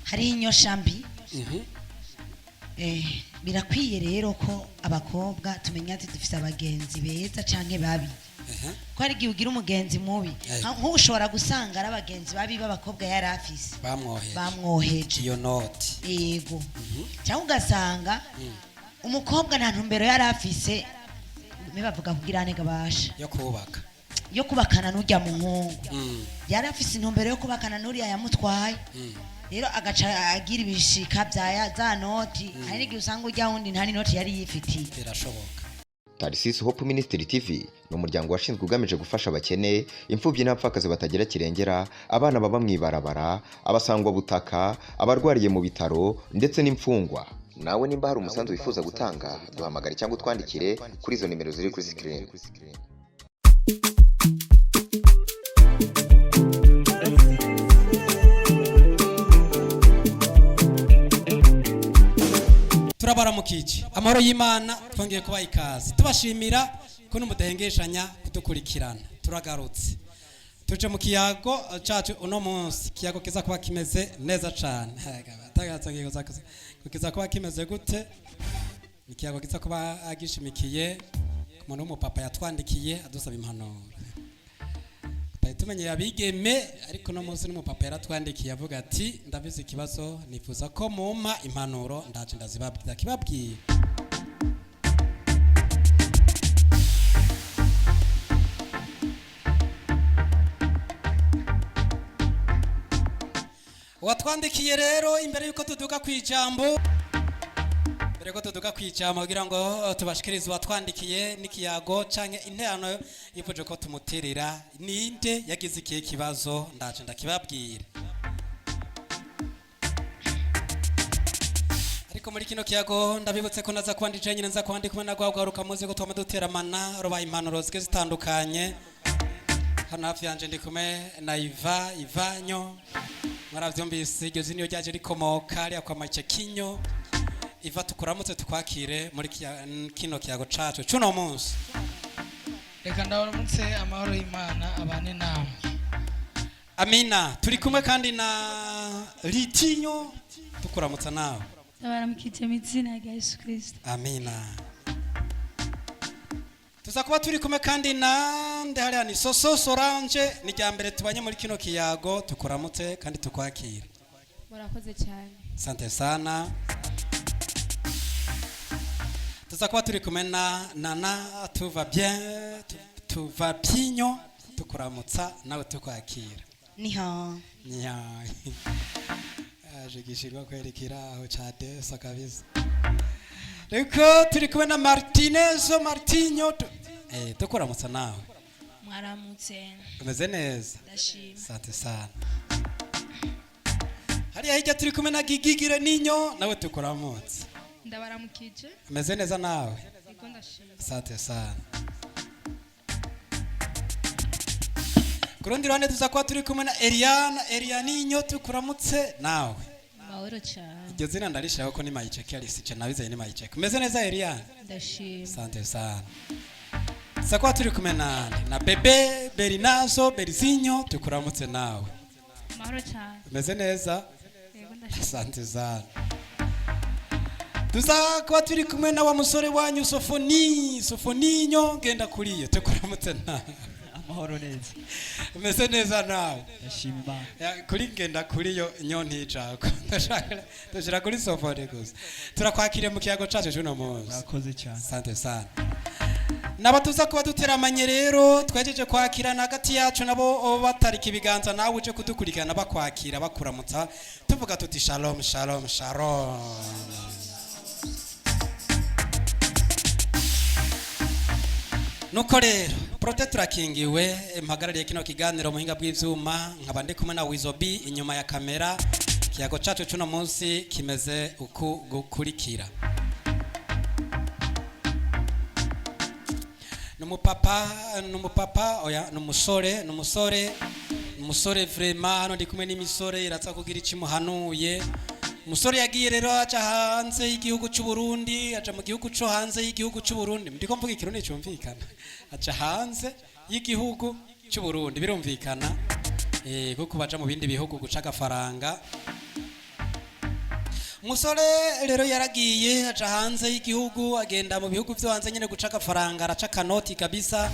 Hariho inyosha mbi. Birakwiye rero ko abakobwa tumenya ati dufise abagenzi beza canke babi, ko hari igihe ugira umugenzi mubi. Nk'ubu ushobora gusanga ari abagenzi babi b'abakobwa yari afise bamwoheje bamwoheje iyo noti. Yego, cyangwa ugasanga umukobwa nta ntumbero yari afise, mbe bavuga kugira ane gabasha yo kubaka, yo kubakana n'urya muhungu. Yari afise intumbero yo kubakana n'uriya yamutwaye, rero agaca agira ibishika bya za noti. Hari n'igihe usanga urya wundi nta n'inoti yari yifitiye. Birashoboka. Tarisisi Hope Ministry TV ni umuryango washinzwe ugamije gufasha abakene, imfubyi n'abapfakazi batagira kirengera, abana baba mu ibarabara, abasangwabutaka, abarwariye mu bitaro ndetse n'imfungwa. Nawe nimba hari umusanzu wifuza gutanga, duhamagare cyangwa utwandikire kuri izo nimero ziri kuri screen. Turabaramukije, amahoro y'Imana, twongeye kubaha ikaze, tubashimira ko mudahengeshanya kudukurikirana. Turagarutse, tuje mu kiyago cacu uno munsi. Ikiyago kiza kuba kimeze neza cane. Kiza kuba kimeze gute? Ikiyago kiza kuba gishimikiye ku muntu w'umupapa yatwandikiye adusaba impanuro. Tutari tumenyeye abigeme, ariko uno munsi n'umupapa yaratwandikiye avuga ati: "Ndabizi ikibazo, nifuza ko mumpa impanuro." Ndaje ndazibabwira, kibabwiye. Watwandikiye rero, imbere yuko tuduga ku ijambo, mbere ko tuduga ku ijambo kugira ngo tubashikirize uwatwandikiye n'ikiyago canke interano yifuje ko tumuterera, ninde yagize ikihe kibazo, ndaje ndakibabwira. Ariko muri kino kiyago ndabibutse ko naza kuba ndi nyine, nza kuba ndi kumwe na rwagwaruka muzi ko twama duteramana, rubaha impanuro zigiye zitandukanye. Hano hafi yanje ndi kumwe na Iva Ivanyo, mwaravyumvise iryo zina iyo ryaje rikomoka riya kwa Macekinyo. Iva, tukuramutse, tukwakire muri kino kiyago cacu cuno munsi. Reka ndabaramutse, amahoro y'Imana abane namwe. Amina. Turi kumwe kandi na Litinyo, tukuramutsa nawe. Ndabaramukije mu izina rya Yesu Kirisito. Amina. Tuza kuba turi kumwe kandi na ndehariya ni Soso Sorange, ni rya mbere tubanye muri kino kiyago, tukuramutse kandi tukwakire. Murakoze cyane. Sante sana. Tuza kuba turi kumwe na Nana tuva bien, tuva pinyo, tukuramutsa nawe tukwakira. Niho. Nya aje gishirwa kwerekera aho cha desa kabisa. Reko turi kumwe na Martinezo Martinho tukuramutsa nawe. Mwaramutse. Umeze neza? Ndashima. Sante sana. Hariya hirya turi kumwe na Gigigire Ninyo, nawe tukuramutse. Ndabaramukije. Umeze neza nawe? Niko ndashima. Asante sana. Ku rundi ruhande tuza kuba turi kumwe na Eliana Elianinyo, tukuramutse nawe. Amahoro cyane. Iryo zina ndarishiraho ko ni Mayicheke alisice nabizanye ni Mayicheke. Umeze neza, Eliana? Ndashima. Asante sana. Tuza kuba turi kumwe na Bebe Berinazo Berizinyo, tukuramutse nawe. Amahoro cyane. Umeze neza? Yego, ndashima. Asante sana. Tuza kuba turi kumwe na wa musore wanyu Sofoni Sofoninyo, ngenda kuriyo, tukuramutse nawe. Amahoro neza. Umeze neza nawe? Ndashima Imana. Ya, kuri ngenda kuriyo nyo ntijako, ndashaka dushira kuri Sofoni gusa. Turakwakiriye mu kiyago cacu cuno munsi. Murakoze cyane. Asante sana. Naba tuza kuba duteramanye rero, twejeje kwakirana hagati yacu nabo batarika ibiganza, nawe uje kudukurikirana bakwakira bakuramutsa, tuvuga tuti: "Shalom, shalom, shalom." Nuko rero prote turakingiwe, mpagarariye kino kiganiro muhinga bw'ivyuma, nkaba ndi kumwe na Wizobi inyuma ya kamera. Ikiyago cacu cuno munsi kimeze uku gukurikira: numupapa, numupapa, oya, numusore, numusore, umusore vraiment. Hano ndi kumwe n'imisore iratsa kugira ikimuhanuye. Umusore yagiye rero aca hanze y'igihugu cy'u Burundi, aca mu gihugu cyo hanze y'igihugu cy'u Burundi. Ndiko mvuga ikirundi cyumvikana. Aca hanze y'igihugu cy'u Burundi, birumvikana, kuko baja mu bindi bihugu guca agafaranga. Umusore rero yaragiye aca hanze y'igihugu, agenda mu bihugu byo hanze nyine guca agafaranga, araca akanoti kabisa.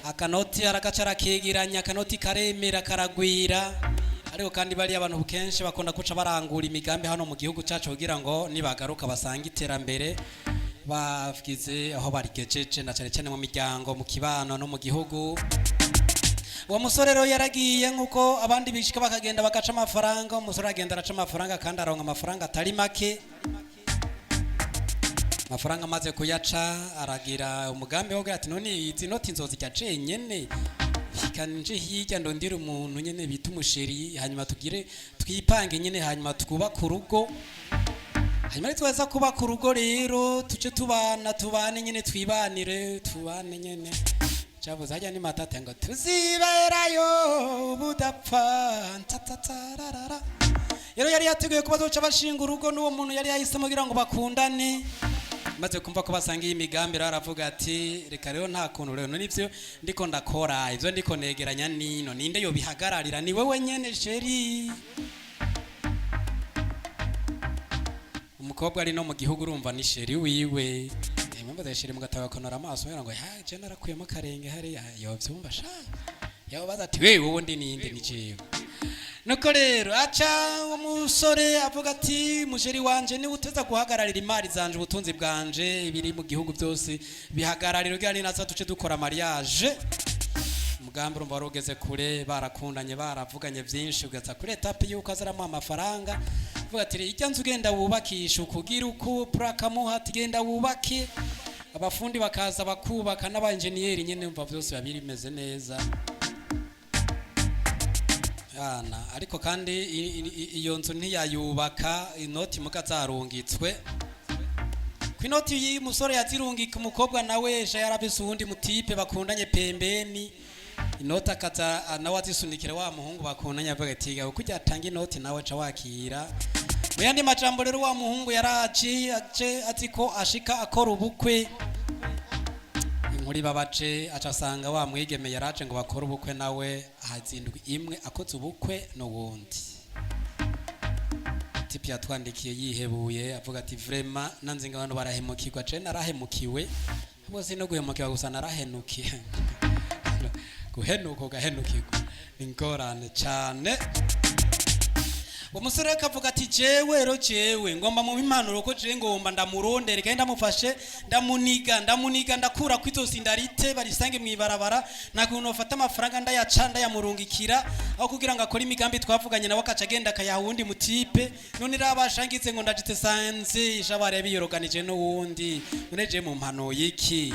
Akanoti aragaca, arakegeranya akanoti, karemera, karagwira. Ariko kandi bariya abantu kenshi bakunda guca barangura imigambi hano mu gihugu cyacu kugira ngo nibagaruka basange iterambere bagize aho barigejeje, na cyane cyane mu miryango, mu kibano no mu gihugu. Uwo musore rero yaragiye nk'uko abandi bishika bakagenda bagaca amafaranga. Umusore agenda araca amafaranga kandi aronka amafaranga atari make. Amafaranga amaze kuyaca, aragira umugambi wo kugira ati: "None izi noti nzozirya jenyene? Reka nje hirya ndondere umuntu nyene bita umusheri, hanyuma tugire twipange nyene, hanyuma twubake urugo. Hanyuma nitwaza kubaka urugo rero, tuce tubana, tubane nyene, twibanire, tubane nyene." Cavuze hajya ni matata ngo tuziberayo ubudapfa ntatatararara. Rero yari yateguye ko bazoca bashinga urugo n'uwo muntu yari yahisemo kugira ngo bakundane. Maze kumva ko basangiye imigambi rero, aravuga ati: "Reka rero, nta kuntu rero nivyo ndiko ndakora, ivyo ndiko negeranya nino, ninde yobihagararira? Ni wewe nyene, chéri." Umukobwa ari no mu gihugu, urumva ni chéri wiwe. Impamvu chéri mugataba konora amaso ngo ha je narakuyemo akarenge hariya, yovyumva sha, yobaza ati: "Wewe wowe ndi ninde?" "Ni jewe." Nuko rero aca umusore avuga ati: "Musheri wanje, niwe uteza guhagararira imari zanje, ubutunzi bwanje, ibiri mu gihugu byose bihagararira, kugira ninaza duce dukora mariage." Umugambi urumva wari ugeze kure, barakundanye, baravuganye byinshi, ugeza kuri étape yuko azaramuha amafaranga, avuga ati: "Ijya nzu ugenda wubakisha ukugira uku purakamuha, ati genda wubake, abafundi bakaza bakubaka n'abanjeniyeri nyene." Umva byose biba bimeze neza yana. Ariko kandi iyo nzu ntiyayubaka inoti muga zarungitswe. Ku inoti y'umusore yazirungika, umukobwa nawe ejo yarabise uwundi mutipe bakundanye pembeni. Inoti akaza nawe azisunikira wa muhungu bakundanye, avuga ati: "Uko ujya atanga inoti nawe aca wakira." Mu yandi majambo rero, wa muhungu yaraje aje azi ko ashika akora ubukwe. Inkuru ibabaje, aca asanga wa mwigeme yaraje ngo bakore ubukwe nawe ahazindwi imwe akoze ubukwe n'uwundi type. Yatwandikiye yihebuye, avuga ati: "Vraiment, nanze ngo abantu barahemukirwa, je narahemukiwe bose. No guhemukirwa gusa, narahenukiye." Guhenuka ugahenukirwa ni ingorane cyane. Umusore akavuga ati: "Jewe rero, jewe ngomba mu impanuro ko jewe ngomba ndamurondere kandi ndamufashe, ndamuniga, ndamuniga, ndakura ko izosi ndarite barisange mwibarabara. Nta kuntu nofata amafaranga ndayaca ndayamurungikira aho kugira ngo akore imigambi twavuganye nawe, akaca agenda akayaha uwundi mutipe. None rabashangize ngo ndajite sanze ishabare biyoroganije n'uwundi. None je mu mpano y'iki?"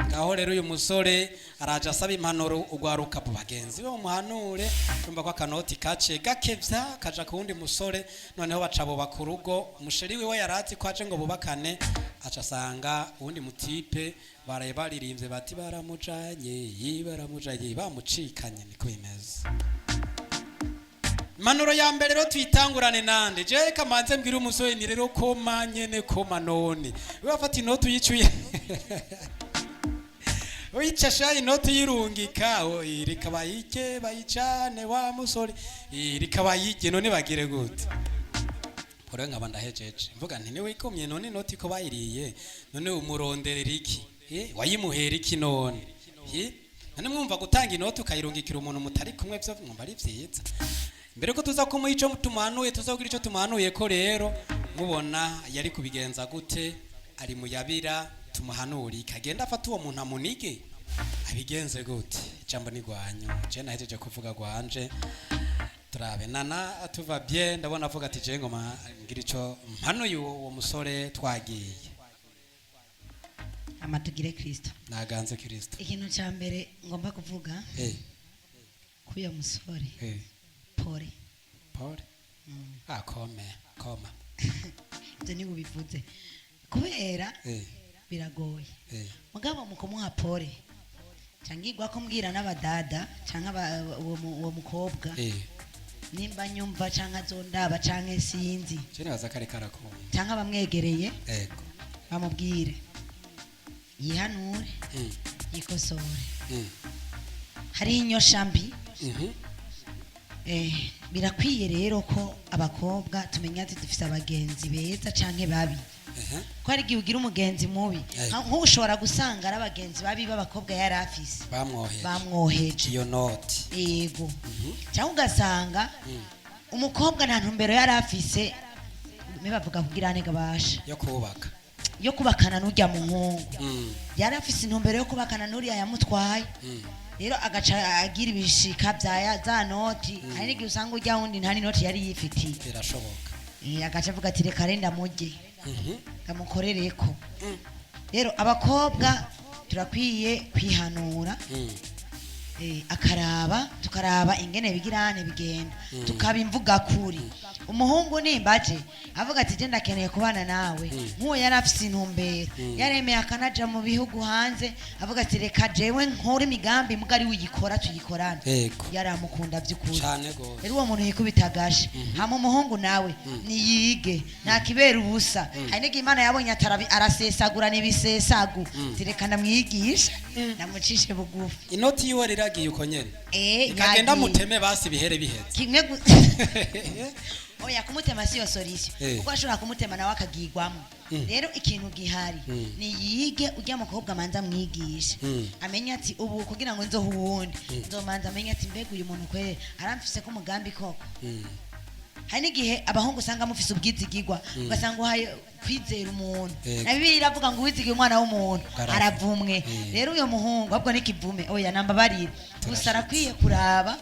Ngaho rero uyu musore araje asaba impanuro ugwaruka mu bagenzi be, umuhanure. Urumva ko akanoti kace gakevya kaja ku wundi musore. Noneho baca bubaka urugo. Umusheri wiwe yarazi ko aje ngo bubakane, aca asanga uwundi mutipe baraye baririmbye bati: "Baramujanye yi, baramujanye, bamucikanye." Niko bimeze. Impanuro ya mbere rero tuyitangurane nande? Je kamanze mbwira umusore ni rero koma nyene, koma. None we wafata inoti uyicuye, uyicasha inoti yirungika, reka bayike bayicane wa musore, reka bayige. None bagire gute? Rero nkaba ndahejeje mvuga nti: "Niwikomye none inoti ko bayiriye, none umuronderera iki? Wayimuhera iki none? None mwumva gutanga inoti ukayirungikira umuntu mutari kumwe byo mwumva ari vyiza?" Mbere ko tuza kumuha ico tumuhanuye, tuza kugira ico tumuhanuye ko rero mubona yari kubigenza gute? Ari muyabira, tumuhanure kagenda afata uwo muntu amunige, abigenze gute? Ijambo ni rwanyu, je nahejeje kuvuga gwanje. Turabe nana tuva bien. Ndabona avuga ati: "Je ngoma ngira ico mpanuye uwo musore." Twagiye. Amatugire Kristo. Naganze Kristo. Ikintu cya mbere ngomba kuvuga kuri uyo musore, pole. Paul. Ah, kome koma. Ibyo niba ubivuze kubera biragoye. Mugabo mu kumuha pole, cyangwa ko mbwira n'abadada cyangwa uwo mukobwa, nimba nyumva cyangwa azondaba cyangwa sinzi, Je nibaza kari karakoma. cyangwa abamwegereye, bamubwire yihanure, yikosore. Hari inyosha mbi. Birakwiye rero ko abakobwa tumenya ati dufise abagenzi beza canke babi, Ehe. ko hari igihe ugira umugenzi mubi. Nk'ubu ushobora gusanga ari abagenzi babi b'abakobwa yari afise bamwoheje bamwoheje iyo noti. Yego, cyangwa ugasanga umukobwa nta ntumbero yari afise, mbe bavuga kugira ane gabasha yo kubaka, yo kubakana n'urya muhungu. Yari afise intumbero yo kubakana n'uriya yamutwaye, rero agaca agira ibishika bya za noti. Hari n'igihe usanga urya wundi nta n'inoti yari yifitiye. Birashoboka. Agaca avuga ati reka renda mujye ndamukorereko. Rero abakobwa turakwiye kwihanura, akaraba, tukaraba ingene bigirane bigenda, tukaba imvuga kuri. Umuhungu nimbaje avuga ati je ndakeneye kubana nawe, nk'uwo yari afise intumbero, yaremeye akanaja mu bihugu hanze, avuga ati reka jewe nkore imigambi mugari uyikora tuyikorane, yaramukunda by'ukuri. Cane gose. Rero uwo muntu yikubita agashe, hama umuhungu nawe niyige, nta kibera ubusa. Hari n'igihe Imana yabonye atarabi arasesagura n'ibisesagu, ati reka ndamwigishe, ndamucishe bugufi. Inoti yiwe rero agiye uko nyene, ikagenda, yagiye. Muteme basi bihere biheze. Kimwe oya, kumutema siyo solution, kuko ashobora kumutema nawe akagigwamo. Rero ikintu gihari, niyige ujya mukobwa, manza mwigishe, amenye ati ubu kugira ngo nzohe uwundi, nzomanza amenye ati mbega uyu muntu kwere aramfise ko umugambi koko. Hari n'igihe abahungu usanga mufise ubwizigigwa, ugasanga uhaye kwizera umuntu, na Bibiliya iravuga ngo uwizigiye umwana w'umuntu Aravumwe. aravumwe. Rero uyo muhungu ahubwo n'ikivume, oya nambabarire gusa, arakwiye kuraba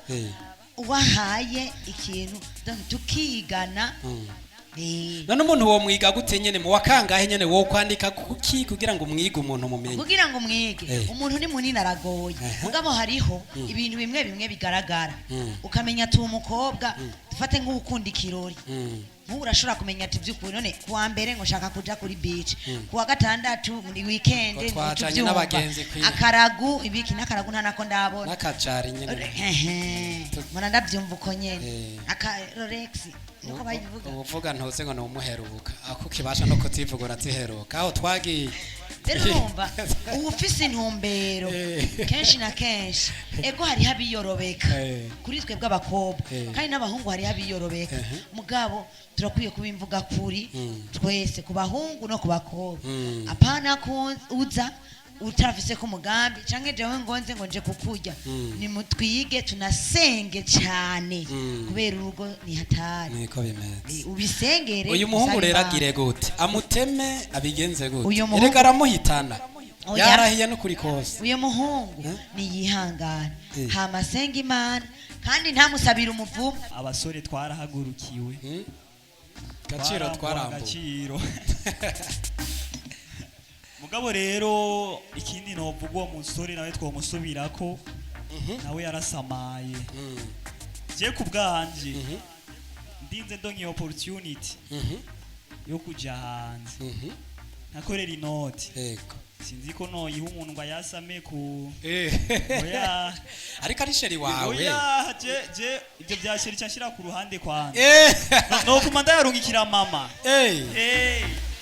uwahaye ikintu. Donc tukigana. None umuntu wo mwiga gute nyene? Mu wakangahe nyene wo kwandika kuki kugira ngo umwige umuntu mumenye? Kugira ngo mwige umuntu ni munini, aragoye. Mugabo hariho ibintu bimwe bimwe bigaragara, ukamenya ati uwo mukobwa, dufate nk'ukunda ikirori, nk'ubu urashobora kumenya ati by'ukuri none kuwa mbere ngo nshaka kuja kuri beach, kuwa gatandatu ni weekend, Ngo twajanye ntituvyumva. n'abagenzi Akaragu ibiki n'akaragu nta nako ndabona. N'akajari nyene. Ehe, mbona ndabyumva uko nyene. Aka Rolex niko bayivuga. Uvuga ntuze ngo ni umuheruka ako kibasha no kuzivugura ziheruka aho twagiye. Rero urumva uba ufise intumbero. Kenshi na kenshi ego hariho abiyorobeka kuri twebwe abakobwa, kandi n'abahungu hariho abiyorobeka. Mugabo turakwiye kuba imvuga kuri twese, ku bahungu no ku bakobwa. Apana ko uza utafise ko umugambi, canke jewe ngonze ngo nje kukurya. Nimutwige tunasenge cyane, kubera urugo ni hatari. Niko bimeze. Ubisengere, Uyu muhungu usabe rero Imana. agire gute? Amuteme? Abigenze gute? Uyu muhungu- Erega aramuhitana. Oya. Yarahiye no kuri kose. Uyu muhungu niyihangane, hama asenga Imana, kandi ntamusabire umuvumo. Abasore twarahagurukiwe. Gaciro. Twarambuwe. Twarambuwe. Agaciro. Mugabo rero ikindi novuga, uwo musore nawe twomusubirako, nawe yarasamaye. Je ku bwanje, ndinze ndonka iyo opportunity yo kuja hanze, nkakorera inoti, sinzi ko noyiha umuntu ngo ayasame ku oya. Ariko ari chéri wawe. Oya, je ibyo bya chéri cyashira ku ruhande kwanza. Nokuma ndayarungikira mama. Ay,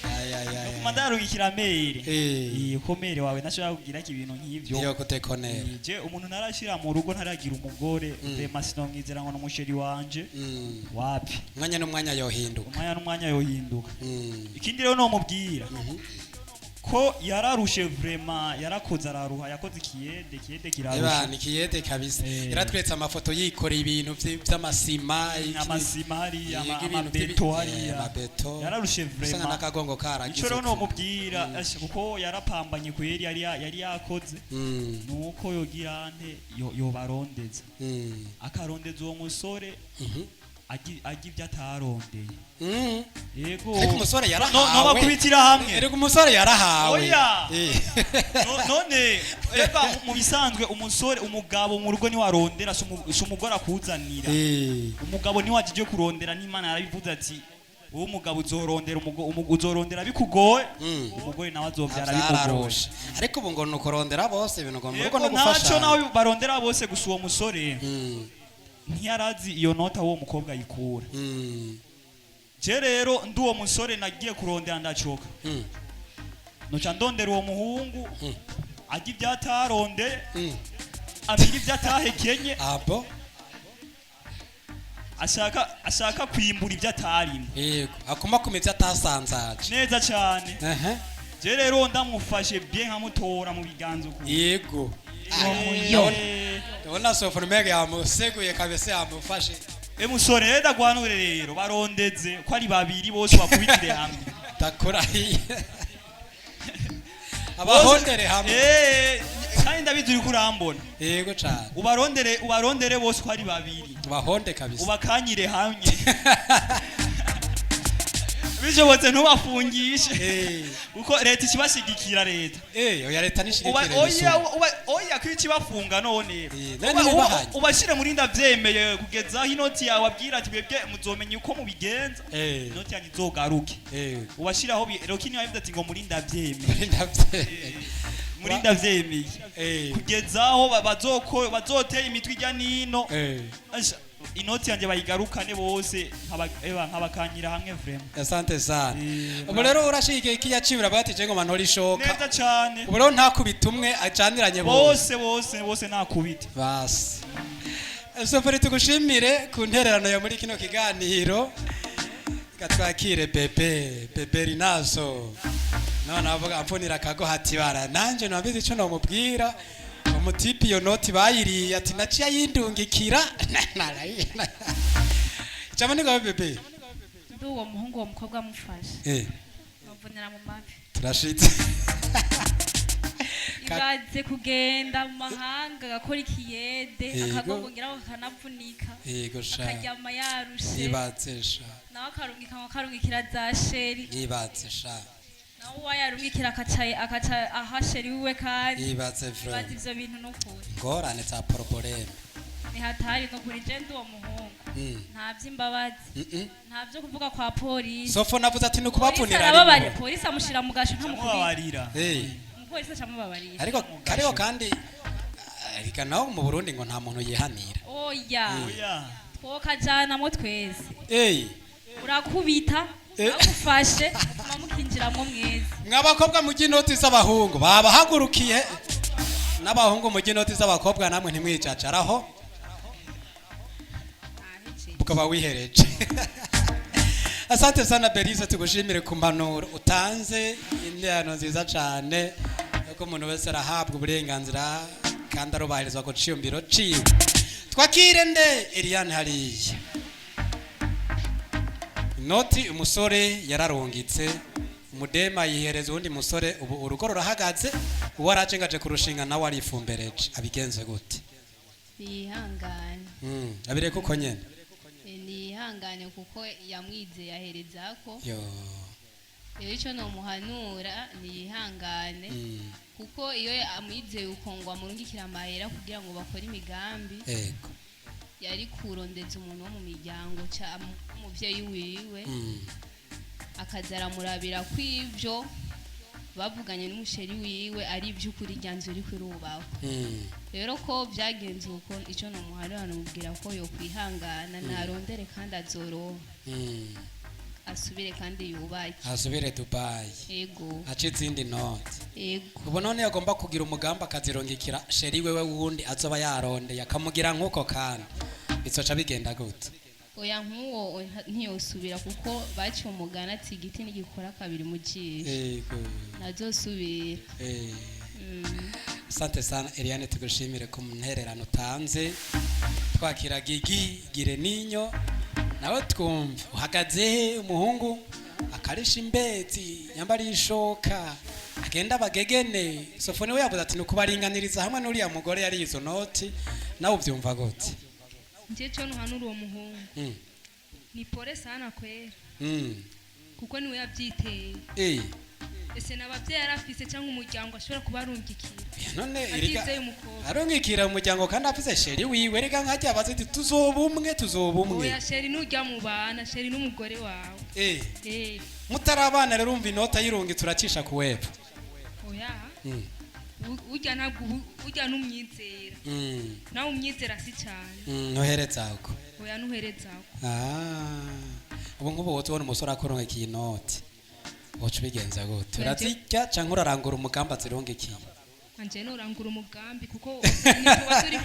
ay, ay, Nokuma ndayarungikira mère. Ko mère wawe ntashobora kugira ibintu nk'ivyo. Iyo kutekonera. Je umuntu ntarashira mu rugo, ntaragira umugore, vraiment sinomwizera ngo n'umuchéri wanje. Wapi. Umwanya n'umwanya yohinduka. Umwanya n'umwanya yohinduka. Ikindi rero nomubwira ko yararushe, vraiment yarakoze araruha, yakoze ikiyede, ikiyede kirarusha. Eba ni kiyede kabisa. Yaratweretse amafoto yikoreye ibintu vy'amasima Amasima hariya, Yiga ibintu amabeto hariya. Amabeto. Yararushe Usanga vraiment. n'akagongo karagize Ico rero uku. nomubwira, asha, kuko yarapambanye kweri, yari yakoze, nuko yogira nte, yobarondeza, akarondeza uwo musore, ajya ibyo atarondeye. Yego. Ariko umusore yarahawe. No bakubitira hamwe. Ariko umusore yarahawe. Oya. None ega mu bisanzwe umusore, umugabo mu rugo niwe arondera, si umugore akuzanira. Umugabo niwe ajije kurondera, n'Imana yarabivuze ati wowe umugabo uzorondera, uzorondera bikugoye, umugore nawe azovyara bikugoye. Vyararushe. Ariko ubu ngo nukurondera bose, ibintu ngo mu rugo Yego, no ntaco gufasha. nawe barondera bose, gusa uwo musore ntiyarazi iyo nota uwo mukobwa ayikura. Je rero ndi uwo musore nagiye kurondera ndacoka, noca ndondera uwo muhungu, ajya ibyo atarondeye, amira ibyo atahekenye. Abo. Ashaka kwimbura ibyo atarimo. Yego, akumakuma ivyo atasanzaje. Neza cyane. Ehe. Je rero ndamufashe bien, nkamutora mu biganza uku. Yego. Muyo. Ndabona sofoni mega yamuseguye kabisa, yamufashe. E musore rero, ndagwanure rero, barondeze ko ari babiri bose, bakubitire hamwe. Ndakurahiye, abahondere hamwe. Kandi ndabizi uriko urambona. Yego cane. Ubarondere bose ko ari babiri. Bahonde kabisa. Ubakanyire hamwe, bishobotse ntubafungishe, kuko leta ikibashigikira, leta. Oya, leta nishigikira. Oya, oya, ko ikibafunga none None ntibahanye. Ubashire muri ndavyemeye kugeza aho inoti yawe abwira ati mwebwe muzomenya uko mubigenza, inoti yanyu izogaruke. Ubashiraho Roki yavuze ati ngo muri ndavyemeye. Ndavyemeye. Muri ndavyemeye kugeza aho bazotera imitwe ijya nino. Asha, inoti yanjye bayigarukane bose, nkabakanyira hamwe vraiment. Asante sana. Ubu rero urashigikiye ikiyacibira batije ngo mantora ishoka. Neza cane. Ubu rero ntakubita umwe, acaniranye bose. Bose, bose, bose, nakubita. Basi soferi, tugushimire ku ntererano ya muri kino kiganiro. Gatwakire bebe bebe rinazo none avuga amfunira akago hati bara nanje nabizi ico nomubwira umutipi iyo noti bayiriye, ati naciye ayindungikira. Ijambo ni ngawe, bebe. Ndi uwo muhungu, uwo mukobwa amufashe, bamvunira mu mavi. Turashitse. Ibaze kugenda mu mahanga agakora ikiyede, akagongongeraho akanavunika, Yego sha. akaryama yarushe. Ibatse sha. Nawe akarungika ngo akarungikira za chéri. Ibatse sha. Nawe uwayarungikira akaca aha chéri wiwe kandi. Ibatse ibaze vraiment. ivyo bintu n'ukuri. Ingorane za problème. Ni hatari n'ukuri. Je ndi uwo muhungu, nta vy'imbabazi, nta vyo kuvuga kwa polisi. Sofo navuze ati Polisi nukubavunira arababarira, rimwe. polisi amushira mu gasho, ntamukubita. Mubabarira. Umupolisi acamubabarira. Ariko kariho kandi reka naho mu Burundi ngo nta muntu yihanira. Oya. Oya. Twokajanamwo twese. Urakubita, agufashe mutuma mukinjiramwo mwese. Mw'abakobwa mujya inoti z'abahungu babahagurukiye, n'abahungu mujya inoti z'abakobwa namwe ntimwicacaraho, ukaba wihereje. Asante sana Berize, tugushimire ku mpanuro utanze, interano nziza cyane yuko umuntu wese arahabwa uburenganzira kandi arubahirizwa ku ciyumviro ciwe. Twakire nde? Eliane hariya. Inoti umusore yararungitse, umudema yihereza uwundi musore, ubu urugo rurahagaze, uwo araje ngaje kurushinga nawe arifumbereje, abigenze gute? Niyihangane. Abireke uko nyene. Niyihangane kuko yamwizeye aherezako. Yo. Rero icyo nomuhanura, niyihangane, kuko iyo amwizeye uko ngo amurungikire amahera kugira ngo bakore imigambi, yari kurondeza umuntu wo mu miryango umuvyeyi wiwe, akaza aramurabira ko ivyo bavuganye n'umu chéri wiwe ari ivy'ukuri, rya nzu iriko irubakwa. Rero ko byagenze uko, icyo nomuhanura, namubwira ko yokwihangana, narondere kandi azoroha, asubire kandi yubake. Asubire Dubai. Ego. Aca izindi noti. Ego. Ubu none agomba kugira umugambi akazirungikira chéri wewe wundi azoba yarondeye, akamugira nk'uko, kandi bizoca bigenda gute? Oya, nk'uwo ntiyosubira kuko baciye umugani ati igiti ntigikora kabiri mu jisho. Ntazosubira. Asante sana Eliane, tugushimire ku ntererano utanze. Twakira Gigi Gireninyo nawe, twumve uhagaze he. Umuhungu akarisha imbezi yambara ishoka agenda abagegene. Sofoni we yavuze ati nukubaringaniriza hamwe n'uriya mugore yari izo noti, nawe ubyumva gute? Nje cyo ntuhanura uwo muhungu, ni pole sana kwera, kuko niwe yabyiteye. Ese n'ababyeyi yarafise cyangwa umuryango ashobora kuba arungikira None erega atizeye umukobwa? Arungikira umuryango kandi afise chéri wiwe, reka nkajya bazi ati tuzoba umwe, tuzoba umwe. Oya, chéri nujya mu bana, chéri n'umugore wawe. Mutarabana rero, umva inota yirungitse uracisha ku wepfo. Oya. Urya ntabwo urya n'umwizera. Nawe umwizera si cyane. Ntuhereza ako. Oya, ntuherezaho. Ah, ubu nk'ubu wowe ubona umusore akurungikiye inoti, woca ubigenza gute? Oya, urazirya canke urarangura umugambi azirungikiye? Anje norangura umugambi kuko ntituba turi.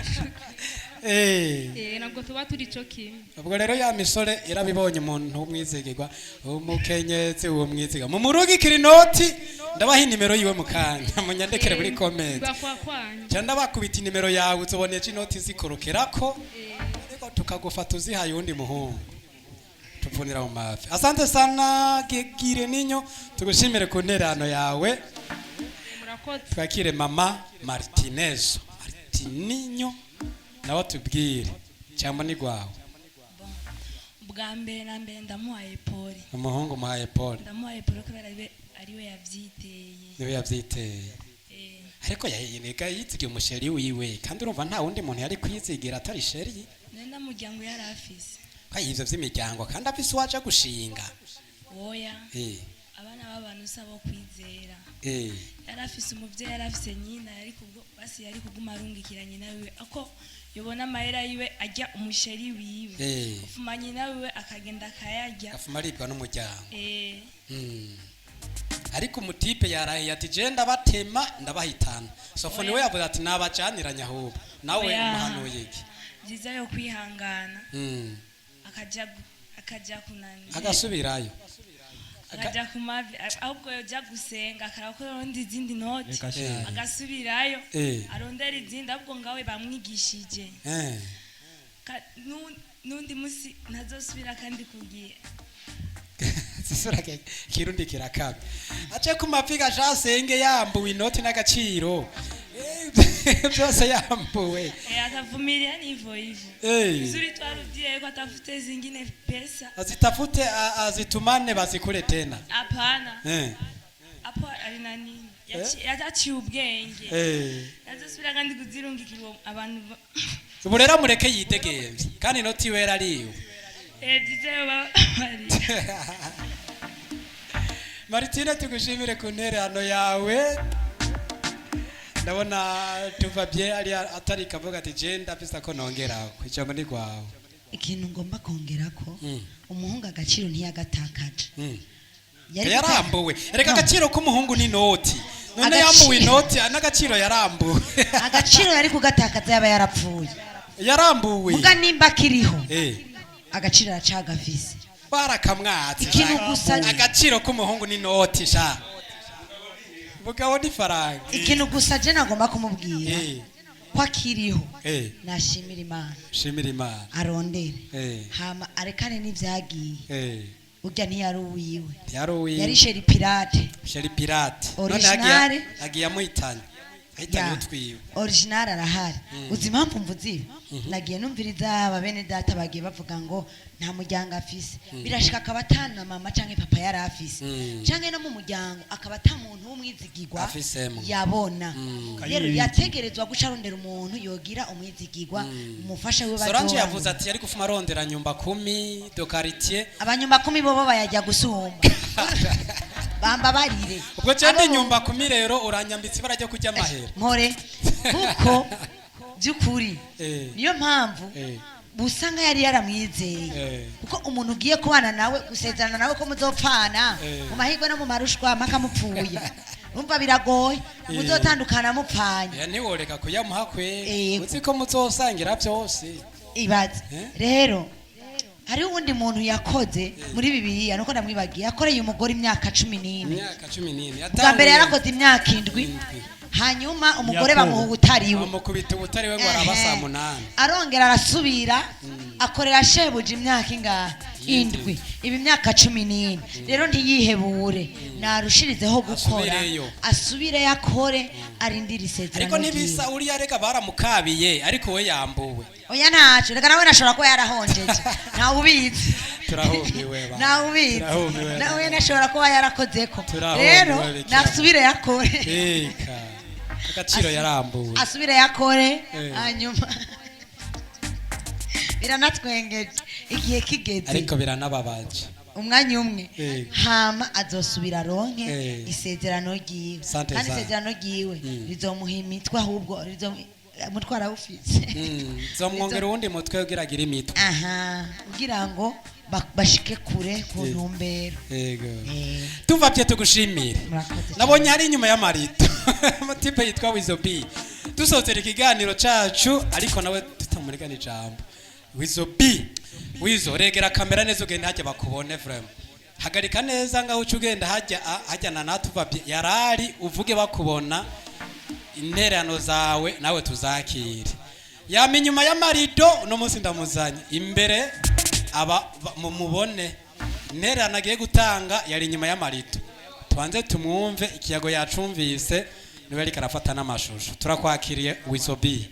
Ntabwo tuba turi cyo kimwe. Ubwo rero ya misore irabibonye, umuntu w'umwizigirwa, umukenyezi w'umwizigirwa, mumurungikira inoti. Ndabaha inimero yiwe mu kanya, munyandikire muri comment. Bakwa kwanyu. Cyangwa bakubita inimero yawe, uzobonesha inoti zikorokerako, ariko tukagufata uzihaye uwundi muhungu, tupfunira mu mafi. Asante sana Gire Ninyo, tugushimire ku ntererano yawe. Murakoze. Twakire mama Martinez Martininyo, nawe atubwire cyangwa ni gwawe. Bwa mbere na mbere ndamuhaye pole. Umuhungu muhaye pole. Ndamuhaye pole kubera ariwe yavyiteye. Niwe yavyiteye. Ariko yayinega yizigiye umu chéri wiwe, kandi urumva nta wundi muntu yari kwizigira atari chéri. Nenda muryango yari afise. Ko ivyo vy'imiryango, kandi afise uwaje gushinga. Oya. Abana b'abantu usaba kwizera. Yari afise umuvyeyi, yari afise nyina, yari kubwo basi yari kuguma arungikira nyina wiwe, ako yobona amahera yiwe ajya umu chéri wiwe. Ufuma nyina wiwe akagenda akayarya. Afuma aribwa n'umuryango. Ariko umu type yarahiye ati: "Je ndabatema, ndabahitana." Sofoni we yavuze ati: "Nabacaniranye." Ahubwo nawe Oya. umuhanuye iki? Byiza yo kwihangana, akaja kunani. Agasubirayo. Akaja ku mavi, ahubwo yoja gusenga, akaraba ko yoronda izindi noti. Reka sha. Agasubirayo, arondera izindi, ahubwo ngawe bamwigishije. N'undi musi ntazosubira kandi kugira. Sisura kirundi kirakabye, ace ku mavi gasha, asenge, yambuwe inoti n'agaciro. Byose yambuwe. Atavumilia ni hivyo hivyo. Vizuri tu arudie ko atafute zingine pesa. Azitafute, azitumane bazikure tena. Hapana. Hapo alina nini? Yaciye ubwenge. Yazosubira kandi kuzirungikira abantu Ubu rero mureke yidegemvye, kandi inoti iwe yarariwe. Byiza yo bari. Martine, tugushimire ku ntererano yawe. Ndabona tuva bye ari atari kavuga ati: "Je ndafise ko nongera ku ijambo ni rwawe." Ikintu ngomba kongera ko, umuhungu agaciro ntiyagatakaje. Yarambuwe reka. No. Agaciro k'umuhungu ni inoti none. Yambuwe inoti n'agaciro, yarambuwe. Agaciro yari kugatakaza yaba yarapfuye. Yarambuwe. Muga nimba akiriho, agaciro aracagafise. Barakamwatse. Ikintu gusa Agaciro k'umuhungu ni inoti sha, mugabo ni faranga. Ikintu gusa je nagomba kumubwira, ko akiriho, nashimira Imana. Shimira Imana. Arondere, hama arekane n'ivyagiye. Urya ntiyari uwiwe. Ntiyari uwiwe. Yari chéri pirate. Chéri pirate none. Originale. Agiye amuhitanye, ahitanye Ya. utwiwe. Original arahari. Uzi impamvu mvuze ibi? Nagiye numviriza aba bene data bagiye bavuga ngo nta muryango afise. Birashika akaba atana mama canke papa yari afise, canke no mu muryango akaba ata muntu w'umwizigirwa Afisemo. yabona. Rero yategerezwa guca arondera umuntu yogira umwizigirwa, umufasha wiwe Solange bazobana. yavuze ati yari gufuma arondera nyumba kumi de quartier. Abanyumba kumi bobo bayajya gusumba, bamba barire. Ubwo cyane nyumba kumi rero uranyambitse ibara ryo kurya amahera. Mpore, kuko by'ukuri niyo mpamvu busa nka yari yaramwizeye, kuko umuntu ugiye kubana nawe, gusezerana nawe ko muzopfana mu mahirwe no mu marushwa mpaka mupfuye, umva biragoye, muzotandukana mupfanye. Ya, ntiworeka kuyamuha kwe, uzi ko muzosangira byose. Ibaze rero hariho uwundi muntu yakoze muri Bibiliya, nuko ndamwibagiye, yakoreye umugore imyaka 14. Imyaka 14. Bwa mbere yarakoze imyaka 7, hanyuma umugore bamuha ubutariwe. Bamukubita ubutariwe ngo araba saa 8. Arongera arasubira akorera shebuja imyaka ingahe? 7. Iba imyaka 14. Rero ntiyihebure, narushirizeho gukora. Asubireyo. Asubireyo akore, arindire isezerano Ariko ntibisa ryiwe. uriya, reka baramukabiye, ariko we yambuwe. Oya, ntaco, reka nawe nashobora kuba yarahonjeje, ntawe ubizi. Turahumiwe ba. Ntawe ubizi. Turahumiwe. Nawe nashobora kuba yarakozeko. Turahumiwe, Rero Bikira. nasubire yakore. Eka agaciro yarambuwe. Asubire yakore. Hanyuma biranatwengeje igihe kigeze. Ariko biranababaje. Umwanya umwe, hama azosubira aronke isezerano ryiwe. Sante Kandi sana. isezerano ryiwe rizomuha imitwe, ahubwo umutwe arawufise. Zomwongera uwundi mutwe kugira agire imitwe. Aha, kugira ngo bashike kure ku ntumbero. Yego, tuva bye, tugushimire. Murakoze. Nabonye hari inyuma y'amarito umu type yitwa Wizobi, dusozera ikiganiro cacu, ariko nawe. munigana ijambo. Wizo B, Wizo, regera kamera neza, ugenda hajya bakubone vraiment. Hagarika neza ngaho uca ugenda hajya hajya na natuva yarari uvuge bakubona, intererano zawe nawe tuzakire. Yama inyuma y'amarido, uno munsi ndamuzanye imbere aba mumubone. Intererano agiye gutanga yari inyuma y'amarido, tubanze tumwumve. Ikiyago yacumvise, niwe ariko arafata n'amashusho. Turakwakiriye, Wizo B.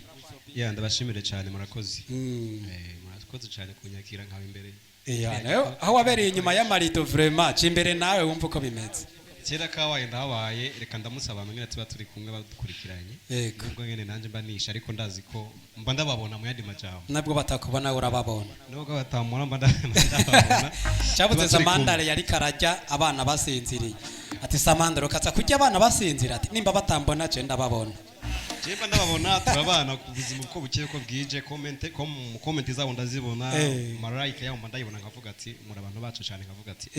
Ya, ndabashimire cyane, murakoze. Murakoze cyane kunyakira nkawe imbere. Iya, nayo aho wabereye inyuma y'amarido, vraiment ca imbere nawe wumva uko bimeze. Kera kabaye ndahabaye. Reka ndamutse abantu nyine tuba turi kumwe badukurikiranye. Nubwo nyine nanjye mba nishe, ariko ndazi ko mba ndababona mu yandi majambo. Nabwo batakubona urababona. Nubwo batamubona mba ndababona. Cyabuze Tuba turi kumwe. Samandare yari karajya abana basinziriye, ati: "Samandare, ukaza kurya abana basinzira?" Ati: "Nimba batambona, je ndababona." Jewe mba ndababona, turabana ku buzima uko bukeye uko bwije. Comment mu comment zabo ndazibona, ma like yabo mba ndayibona, nkavuga ati muri abantu bacu cyane, nkavuga ati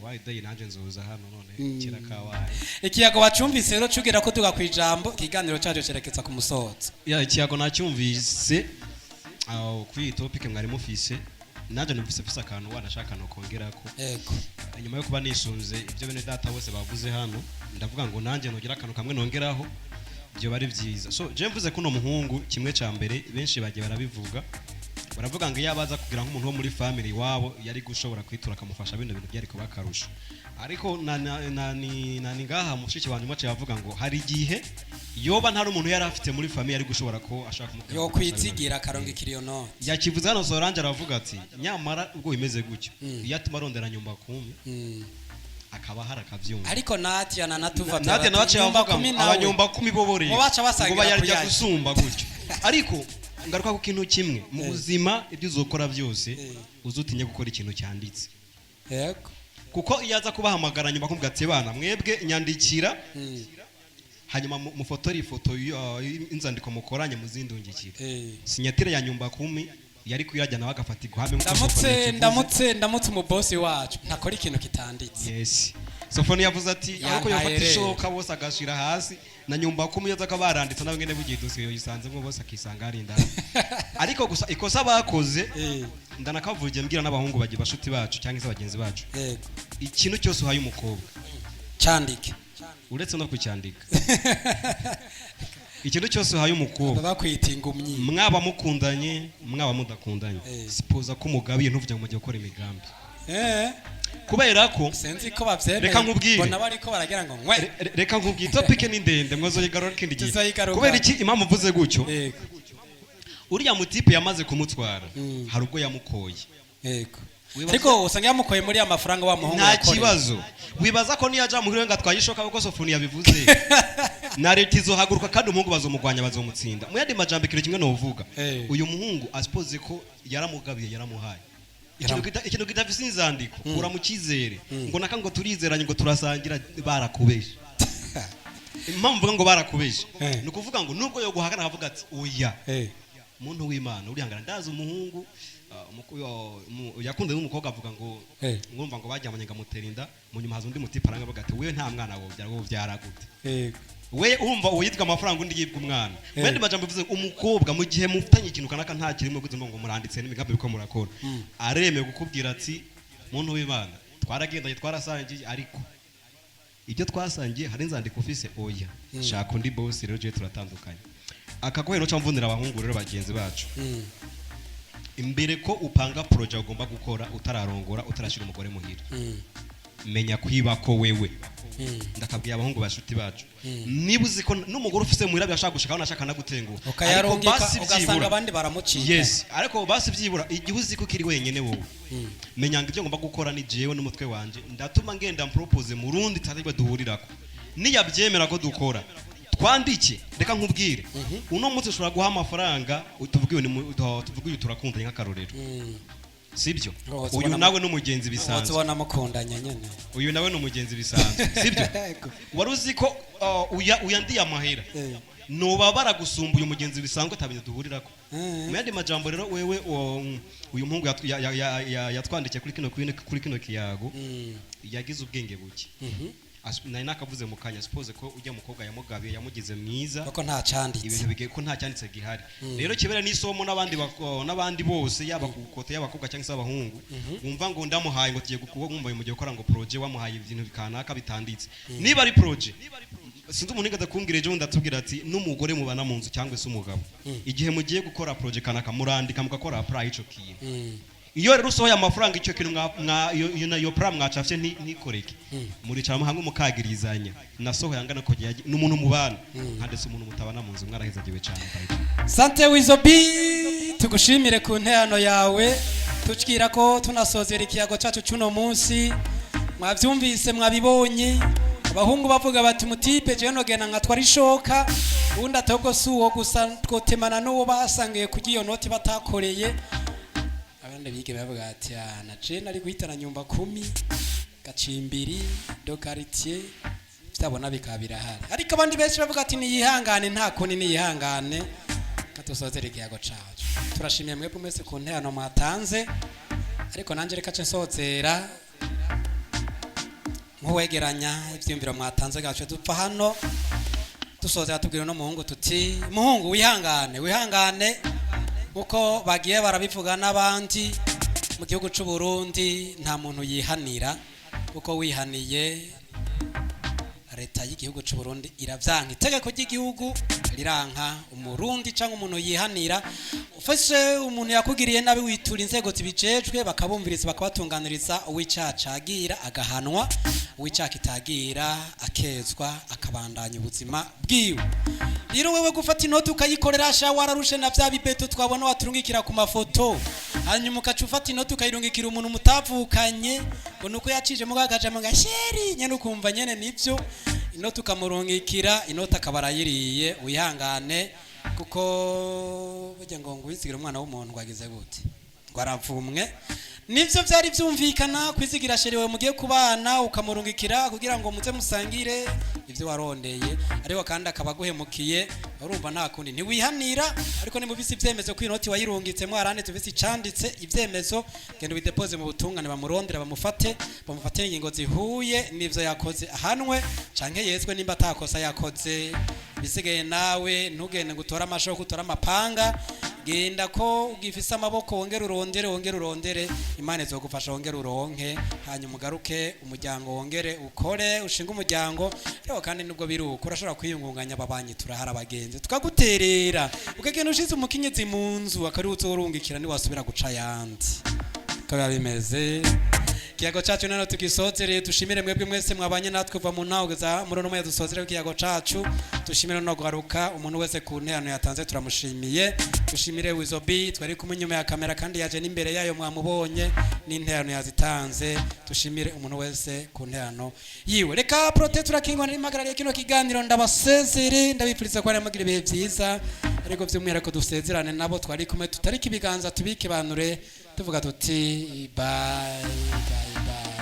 wayi day nanjye nzoza hano none. Kera kabaye. Ikiyago wacumvise rero, cugira ko tuga ku ijambo, ikiganiro cyacu cerekeza ku musozo. Ya, ikiyago nacyumvise. Aho kuri iyi topic mwari mufise, nanjye numvise mfise akantu wanashaka no kongerako. Nyuma yo kuba nisunze ibyo bene data bose bavuze hano, ndavuga ngo nanjye nongera akantu kamwe nongeraho, ibyo bari byiza. So je mvuze ko uno muhungu, kimwe cya mbere, benshi bagiye barabivuga, baravuga ngo iyo abaza kugira nk'umuntu wo muri family iwabo yari gushobora kwitura akamufasha, bino bintu byari kuba akarusho. Ariko na ni ngaha mushiki wanjye umwe aciye avuga ngo hari igihe yoba ntari umuntu yari afite muri family yari gushobora ko ashaka kumubwira yo ngo amufashe bino kwizigira akarongikira iyo note. Yakivuze hano Solange, aravuga ati nyamara ubwo bimeze gutyo, iyo atuma arondera nyumba kumi akaba hari akabyumva. Ariko Nadia na Natuva Nadia nawe aciye nyumba avuga kumi ngo nawe abanyumba kumi bo boreye Ngo baca basangira ngo bayarya kuyarya. gusumba gutyo. Ariko ngaruka ku kintu kimwe mu buzima: ibyo uzokora byose, uzutinye gukora ikintu cyanditse. Kuko iyo aza kubahamagara nyuma akumva ati: "Bana mwebwe, nyandikira, hanyuma mufotore ifoto y'inzandiko mukoranye, muzindungikire," signature ya nyumba kumi yari kuyajya, nawe agafata iguhame nk'uko Sofoni Ndamutse yakivuze. ndamutse umubosi wacu ntakora ikintu kitanditse. Yes, Sofoni yavuze ati ariko Yantaye yofata rero. ishoka bose agashira hasi, na nyumba kumi yoza ko baranditse, nawe ngene bugiye dosiye yisanzemo bose akisanga ari indani. Ariko gusa ikosa bakoze, ndanakavugiye mbwira n'abahungu bagiye bashuti bacu cyangwa se bagenzi bacu, ikintu cyose uhaye umukobwa cyandike. Uretse no kucyandika, ikintu cyose uhaye umukobwa bakwita ingumyi. Mwaba mukundanye, mwaba mudakundanye, sipoza ko umugabiye, ntuvuge ngo mugiye gukora imigambi, kubera ko sinzi ko bavyemeye. Reka nkubwire. Mbona bariko baragira ngo nkwe. Reka nkubwire, topic ni ndende, mwazoyigarura ikindi gihe. Tuzoyigaruka. Kubera iki impamvu mvuze gutyo? Uriya mutipe yamaze kumutwara, hari ubwo yamukoye. Ariko usanga yamukoye muri ya mafaranga wa muhungu Nta yakoreye. kibazo. Wibaza ko niyo aja muhira ngo atwaye ishoka, kuko Sofoni yabivuze, na leta izohaguruka kandi umuhungu bazomugwanya, bazomutsinda. Mu yandi majambo, ikintu kimwe novuga, uyu muhungu asipoze ko yaramugabiye, yaramuhaye ikintu kidafise inzandiko, ura mu cyizere ngo naka ngo turizeranye ngo turasangira, barakubeshe. Impamvu mvuga ngo barakubeshe, ni ukuvuga ngo nubwo yo guhakana akavuga ati oya, muntu w'Imana urihangana. Ndazi umuhungu yakunze n'umukobwa, avuga ngo ngumva ngo bajyamanye ngo amutera inda, mu nyuma haza undi mutipe aranga avuga ati: "Wewe nta mwana wobyara, wowe ubyara gute?" We urumva uwo yitwa amafaranga, undi yibwa umwana. Mu yandi majambo bivuze umukobwa mu gihe mufitanye ikintu kanaka, nta kirimo kuvuga ngo muranditse n'imigambi biko murakora, aremewe kukubwira ati: "Muntu w'Imana, twaragendanye, twarasangiye, ariko ibyo twasangiye hari inzandiko ufise? Oya, shaka undi boss rero, je turatandukanye." Akagohero cyangwa mvunira abahungu rero bagenzi bacu, imbere ko upanga projet ugomba gukora, utararongora, utarashyira umugore muhira, menya kwiba ko wewe. Ndakabwiye abahungu bashuti bacu, niba uzi ko n'umugore ufise muhira birashaka gushaka, nashaka nagutenguha, Ukayarungika, basi ugasanga byibura- abandi baramucika. Yes, ariko basi byibura igihe uzi ko ukiri wenyene wowe, menya ngo ibyo ngomba gukora ni jewe n'umutwe wanje, ndatuma ngenda propose mu rundi taribwe duhurirako, niyabyemera ko dukora twandike. Reka nkubwire, uno munsi ushobora guha amafaranga, tuvuge uyu tuvuge uyu turakundanye nk'akarorero, sibyo? Uyu nawe n'umugenzi bisanzwe. Ubona mukundanye nyene. Uyu nawe ni umugenzi bisanzwe, sibyo? Wari uzi ko uyandiye amahera, nobabara gusumba uyu mugenzi bisanzwe atabintu duhurirako. Mu yandi majambo rero, wewe uyu muhungu yatwandikiye kuri kino kiyago, yagize ubwenge buke. Nari nakavuze mu kanya, suppose ko ujya mukobwa yamugabiye, yamugize mwiza. Kuko nta canditse. Ibintu bigiye ko nta cyanditse gihari. Rero kibera n'isomo n'abandi n'abandi bose, yaba ku côté y'abakobwa cyangwa se abahungu, wumva ngo ndamuhaye, ngo tugiye kuba, wumva mugiye gukora ngo projet, wamuhaye ibintu kanaka bitanditse. Niba ari projet, sinzi umuntu yigeze kumbwira ejo bundi, atubwira ati n'umugore mubana mu nzu cyangwa se umugabo, igihe mugiye gukora projet kanaka, murandika mugakora apply ico kintu. Iyo rero usohoye amafaranga, icyo kintu iyo plan mwacafye ntikoreke, muricara hamwe mukagirizanya: nasohoye angana ko n'umuntu mubana, nkandetse umuntu mutabana mu nzu. Mwarahezagiwe cyane. Sante Wizobi, tugushimire ku nterano yawe. Tucwira ko tunasozera ikiyago cyacu cy'uno munsi. Mwabyumvise, mwabibonye, abahungu bavuga bati mutipe jewe nogenda nkatwara ishoka, ubundi atobwo si uwo gusa, twotemana n'uwo basangiye kurya iyo noti batakoreye. Abandi bige bavuga ati: "Ah, na je nari guhitana nyumba kumi gacimbiri do quartier byabona bikaba birahari." Ariko abandi benshi bavuga ati niyihangane, nta kundi, niyihangane. Katusozera ikiyago cacu. Turashimiye mwebwe mwese ku nterano mwatanze, ariko nanjye reka ce nsozera nk'uwegeranya ivyiyumviro mwatanze gace dupfa hano. Dusozera tubwira no muhungu tuti: muhungu, wihangane, wihangane, nkuko bagiye barabivuga n'abandi. Mu gihugu c'u Burundi nta muntu yihanira, kuko wihaniye leta y'igihugu c'u Burundi iravyanka. Itegeko ry'igihugu riranka umurundi cyangwa umuntu yihanira. Ufashe umuntu yakugiriye nabi, witura inzego zibijejwe, bakabumviriza, bakabatunganiriza. Uw'icaha cagira agahanwa, uw'icaha kitagira akezwa, akabandanya ubuzima bwiwe. Rero wewe gufata inoti ukayikorera sha, wararushe na vya bibeto twabona waturungikira ku mafoto, hanyuma ukaca ufata inoti ukayirungikira umuntu mutavukanye, ngo nuko yacije mu gakajamo nga chéri nyene, ukumva nyene nivyo, inoti ukamurungikira, inoti akaba arayiriye. Wihangane, kuko burya ngo wizigira umwana w'umuntu ngo agize gute, ngo aravumwe. Nivyo vyari vyumvikana kwizigira chéri wawe mugiye kubana, ukamurungikira kugira ngo muze musangire ivyo warondeye, ariko kandi akaba aguhemukiye. Urumva nta kundi, ntiwihanira. Ariko niba ufise ivyemezo ko inoti wayirungitse, mwaranditse, ufise icanditse, ivyemezo, genda ubidepose mu butungane, bamurondera, bamufate, bamufatire ingingo zihuye n'ivyo yakoze, ahanwe canke yezwe nimba atakosa yakoze. Bisigaye nawe ntugende ngo utore amashoka, utore amapanga. Genda ko ugifise amaboko, wongere urondere, wongere urondere, Imana izogufasha, wongere uronke, hanyuma ugaruke, umuryango wongere ukore, ushinge umuryango. Ariko kandi nubwo biri uko, urashobora kwiyungunganya. Ababanyi turahara, abagenzi tukaguterera, ukagenda ushize umukenyezi mu nzu, akari uzorungikira niwasubira guca ayandi. Uko biba bimeze, ikiyago cacu nano tugisozereye. Dushimire mwebwe mwese mwabanye natwe kuva mu ntago za muri uno mwanya dusozere ikiyago cacu. Dushimire no guharuka umuntu wese ku nterano yatanze, turamushimiye. Dushimire Wizobi twari kumwe inyuma ya kamera, kandi yaje n'imbere yayo mwamubonye, n'interano yazitanze. Dushimire umuntu wese ku nterano yiwe. Reka Prote turakingwa n'impagarariye kino kiganiro, ndabasezere, ndabifuriza ko mugira ibihe byiza, ariko by'umwihariko dusezerane nabo twari kumwe, tutariko ibiganza, tubikibanure, tuvuga tuti bye bye bye.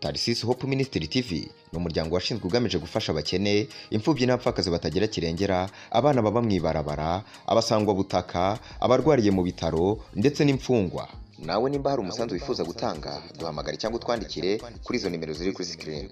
Tarisisi Hope Ministry TV ni umuryango washinzwe ugamije gufasha abakene, imfubyi n'abapfakazi batagira kirengera, abana baba mu ibarabara, abasangwabutaka, abarwariye mu bitaro ndetse n'imfungwa. Nawe nimba hari umusanzu wifuza gutanga, duhamagare cyangwa utwandikire kuri izo nimero ziri kuri screen.